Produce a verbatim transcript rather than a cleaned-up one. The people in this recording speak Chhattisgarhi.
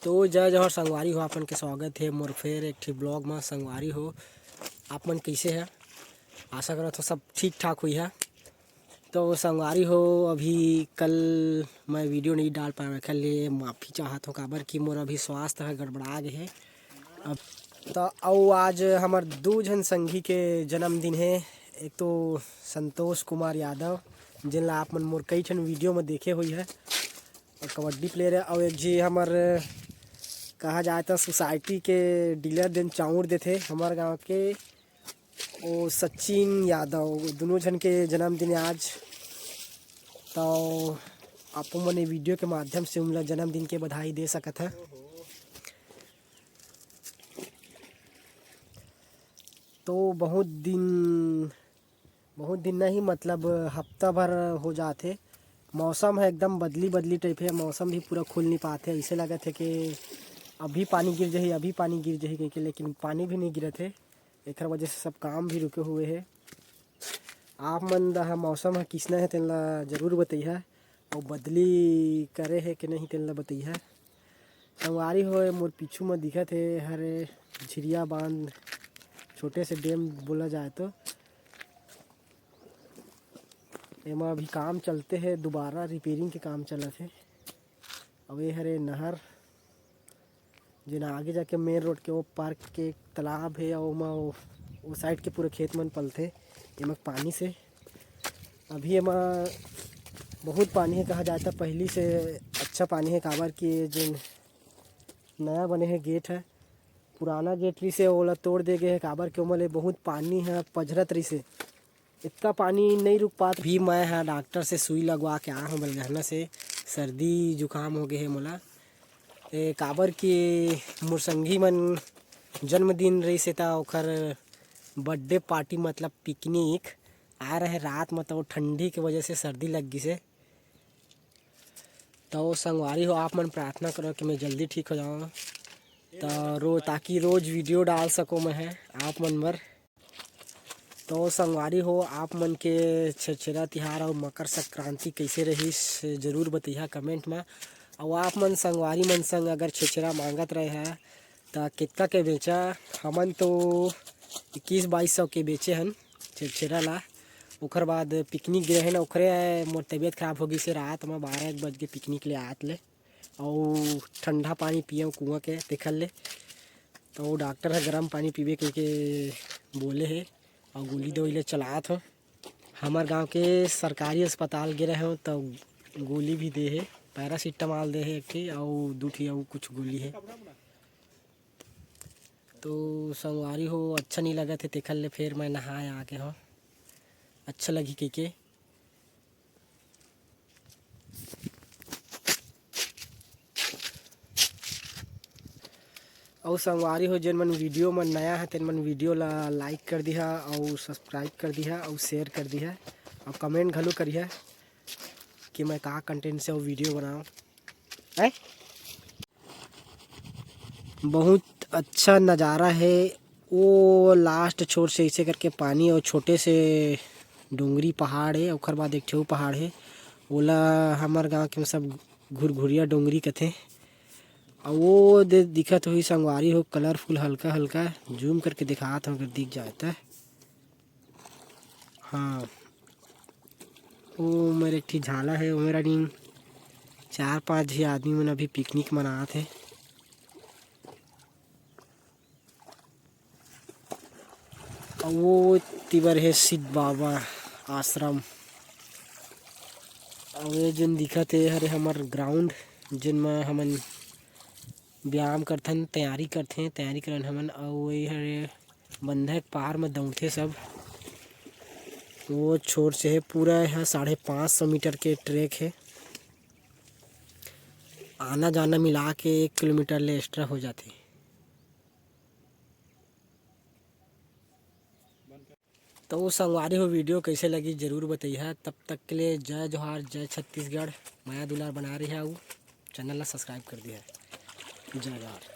तो जय जोहार संगवारी हो, आप मन के स्वागत हे मोर फेर एक ठी vlog म। संगवारी हो, आप मन कइसे हे? आशा करत हो सब ठीक ठाक होई हे। तो संगवारी हो, अभी कल मैं video नइ डाल पाए, एखर ले माफी चाहत हो, काबर कि मोर अभी स्वास्थ्य ह गड़बड़ा गे हे। अब तो अउ आज हमर दू झन संगी के जन्मदिन हे। एक तो संतोष कुमार यादव, जेन ला आप मन मोर कई ठन video म देखे होई हे, अउ कबड्डी player हे, अउ एक झी हमर कहा जाए तो society के dealer, जेन चाउर देथे हमर गांव के, ओ सचिन यादव। दोनों झन के जन्मदिन हे आज, तो आप मन ये video के माध्यम से उनला जन्मदिन के बधाई दे सकत ह। तो बहुत दिन, बहुत दिन नहीं, मतलब हफ्ता भर हो जात हे। मौसम ह एकदम बदली बदली type हे, मौसम भी पूरा खुल नहीं पात हे। ऐसे लगत हे कि अभी पानी गिर जाही, अभी पानी गिर जाही कहिके, लेकिन पानी भी नहीं गिरत हे। एखर वजह से सब काम भी रुके हुए हे। आप मन डहर मौसम ह किसना हे, तेन ला जरूर बतइहा, अउ बदली करे हे कि नहीं, तेन ला बतइहा। संगवारी हो, मोर पीछू म दिखत हे हरे झिरिया बांध, छोटे से dam बोला जाए तो। एमा अभी काम चलते हे, दोबारा repairing के काम चलत हे। अब ये हरे नहर, जेन आगे जाके main road के ओ पार के एक तालाब हे, अउ ओमा ओ, ओ side के पूरा खेत मन पलथे एमा पानी से। अभी एमा बहुत पानी हे, कहा जाए त पहिली से अच्छा पानी हे, काबर कि ये जेन नया बने हे gate ह, पुराना gate रहिसे, ओला तोड़ दे गे हे, काबर कि ओमा ले बहुत पानी ह पझरत रहिसे। इतना पानी नहीं रुक पात। भी मैं ह डॉक्टर से सुई लगवा के आ हूँ बलगहना से, सर्दी जुकाम हो गए हे मोला। ए, काबर कि मोर संगी मन जन्मदिन रहिसे, त ओखर birthday party, मतलब picnic आए रहे रात म, त वो ठंडी के वजह से सर्दी लग गिसे। तो संगवारी हो, आप मन प्रार्थना करो कि मैं जल्दी ठीक हो जाऊँ, तो रो, ताकि रोज video डाल सको मैं ह आप मन बर। तो संगवारी हो, आप मन के छेरछेरा तिहार अउ मकर संक्रांति कइसे रहिस, जरूर बतइहा comment म। अउ आप मन संगवारी मन संग अगर छेरछेरा मांगत रहे ह, त केतका के बेचा? हमन तो इक्कीस बाईस सौ के बेचे हन छेरछेरा ला। ओखर बाद picnic गे रहेन, ओखरे मोर तबीयत खराब हो गिस हे, रात म बारह एक बज गे picnic ले आत ले, अउ ठंडा पानी पियेंव कुआं के, तेखर ले। तो डॉक्टर ह गरम पानी पीबे कहिके बोले हे, अउ गोली दवाई ले चलात हो। हमर गांव के सरकारी अस्पताल गे रहे हो, तो गोली भी दे हे, paracetamol दे हे एक ठी, अउ दू ठी अउ कुछ गोली हे। तो संगवारी हो, अच्छा नहीं लगत हे, तेखर ले फेर मैं नहाए आ गे हो, अच्छा लगही कहिके। अउ संगवारी हो, जेन मन video म नया हे, तेन मन video ला like कर दिहा, अउ subscribe कर दिहा, अउ share कर दिहा, अउ comment घलो करिहा कि मैं का content से अउ video बनाऊं। हैं? बहुत अच्छा नज़ारा हे। वो last छोर से ऐसे करके पानी और छोटे से डोंगरी पहाड़ हे, ओकर बाद एक ठो पहाड़ हे, ओला हमर गांव के सब घुरघुरिया डोंगरी कथे। और वो दे दिखत होही संगवारी हो, colourful हल्का हल्का, zoom करके दिखात हो अगर दिख जाए त। हाँ, वो मेर एक ठी झाला हे, ओमेर अनिन चार पांच झी आदमी मन अभी picnic मनात हे। अउ वो तिबर हे सिद्ध बाबा आश्रम। अउ ये जेन दिखत हे, हरे हमर ground, जेन म हमन व्यायाम करथन, तैयारी करथें, तैयारी करन हमन। अउ ये हरे बंधक पहाड़ म दौड़थे सब। वो छोर से हे, पूरा यहाँ साढ़े पाँच सौ मीटर के track हे। आना जाना मिला के एक किलोमीटर ले extra हो जाथे। तो संगवारी हो, video कैसे लगी जरूर बताइए। तब तक के लिए जय जोहार, जय छत्तीसगढ़, मया दुलार बना रही है। वो channel ला subscribe कर दिया। जय जोहार।